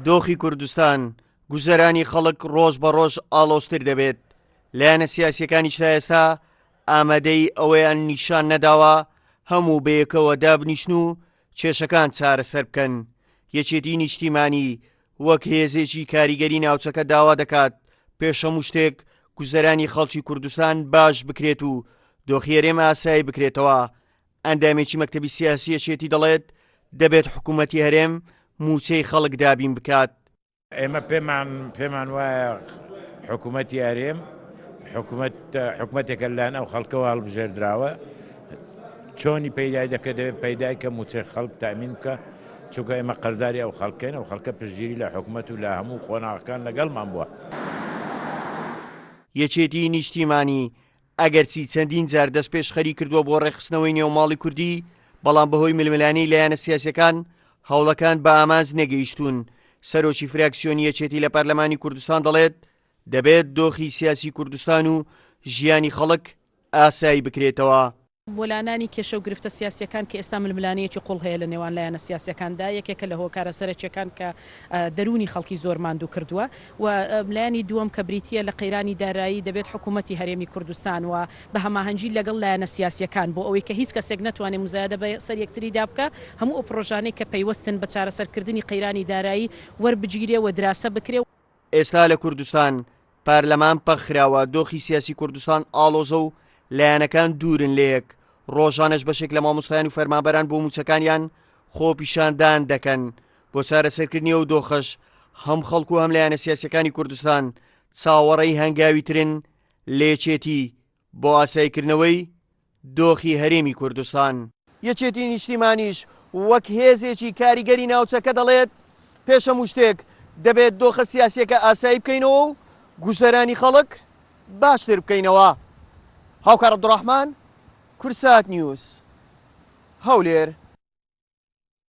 دۆخی کوردستان، گوزەرانی خەڵک ڕۆژ بە ڕۆژ ئاڵۆزتر دەبێت، لایەنە سیاسییەکانیش تا ئێستا ئامادەیی ئەوەیان نیشان نەداوە هەموو بەیەکەوە دابنیشن و کێشەکان چارەسەر بکەن، یەکێتی نیشتیمانی وەک هێزێکی کاریگەری ناوچەکە داوا دەکات پێش هەموو شتێک گوزەرانی خەڵکی کوردستان باش بکرێت و دۆخی هەرێم ئاسایی بکرێتەوە، ئەندامێکی مەکتەبی سیاسی یەکێتی دەڵێت، دەبێت حکوومەتی هەرێم مووچەی خەڵک دابین بکات. ئێمە پێمان پێمان وایە حکوومەتی هەرێم حکوومەت حکوومەتێکە لەلایەن ئەو خەڵکەوە هەڵبژێردراوە چۆنی پەیدای دەکە دەبێت پەیدای کە مووچەی خەڵک تامین بکە چونکە ئێمە قەرزاری ئەو خەڵکەین ئەو خەڵکە پشتگیری لە حکوومەت و لە هەموو قۆناغەکان لەگەڵمان بووە. یەکێتیی نیشتیمانی ئەگەرچی چەندین جار دەستپێشخەری کردووە بۆ ڕێکخستنەوەی نێوماڵی کوردی، بەڵام بەهۆی ململانێی لایەنە سیاسیەکان هەوڵەکان بە ئامانج نەگەیشتوون، سەرۆکی فراکسیۆنی یەکێتی لە پەرلەمانی کوردستان دەڵێت، دەبێت دۆخی سیاسی کوردستان و ژیانی خەڵک ئاسایی بکرێتەوە. بۆ لانانی کێشە و گرفتە سیاسییەکان کە ئێستا ململانێیەکی قوڵ هەیە لە نێوان لایەنە سیاسییەکاندا، یەکێکە لە هۆکارە سەرەکییەکان کە دەروونی خەڵکی زۆر ماندوو کردووە و لایەنی دووەم کە بریتییە لە قەیرانی دارایی دەبێت حکوومەتی هەرێمی کوردستان و بە هەماهەنگی لەگەڵ لایەنە سیاسییەکان بۆ ئەوەی کە هیچ کەسێک نەتوانێت موزایەدە بە سەر یەکتریدا بکا هەموو ئەو پڕۆژانەی کە پەیوەستن بە چارەسەرکردنی قەیرانی دارایی وەربگیرێ و دراسە بکرێ. ئێستا لە کوردستان پارلەمان پەکخراوە، دۆخی سیاسی کوردستان ئاڵۆزە و لایەنەکان دوورن لەیەک، ڕۆژانەش بەشێک لە مامۆستایان و فەرمانبەران بۆ مووچەکانیان خۆپیشاندان دەکەن، بۆ چارەسەرکردنی ئەو دۆخەش هەم خەڵک و هەم لایەنە سیاسیەکانی کوردستان چاوەڕێی هەنگاوی ترن لە یەکێتی بۆ ئاساییکردنەوەی دۆخی هەرێمی کوردستان. یەکێتی نیشتیمانیش وەک هێزێکی کاریگەری ناوچەکە دەڵێت، پێش هەموو شتێک دەبێت دۆخە سیاسییەکە ئاسایی بکەینەوە و گوزەرانی خەڵک باشتر بکەینەوە. هاوکار عەبدولڕەحمان، کوردسات نیوز، هەولێر.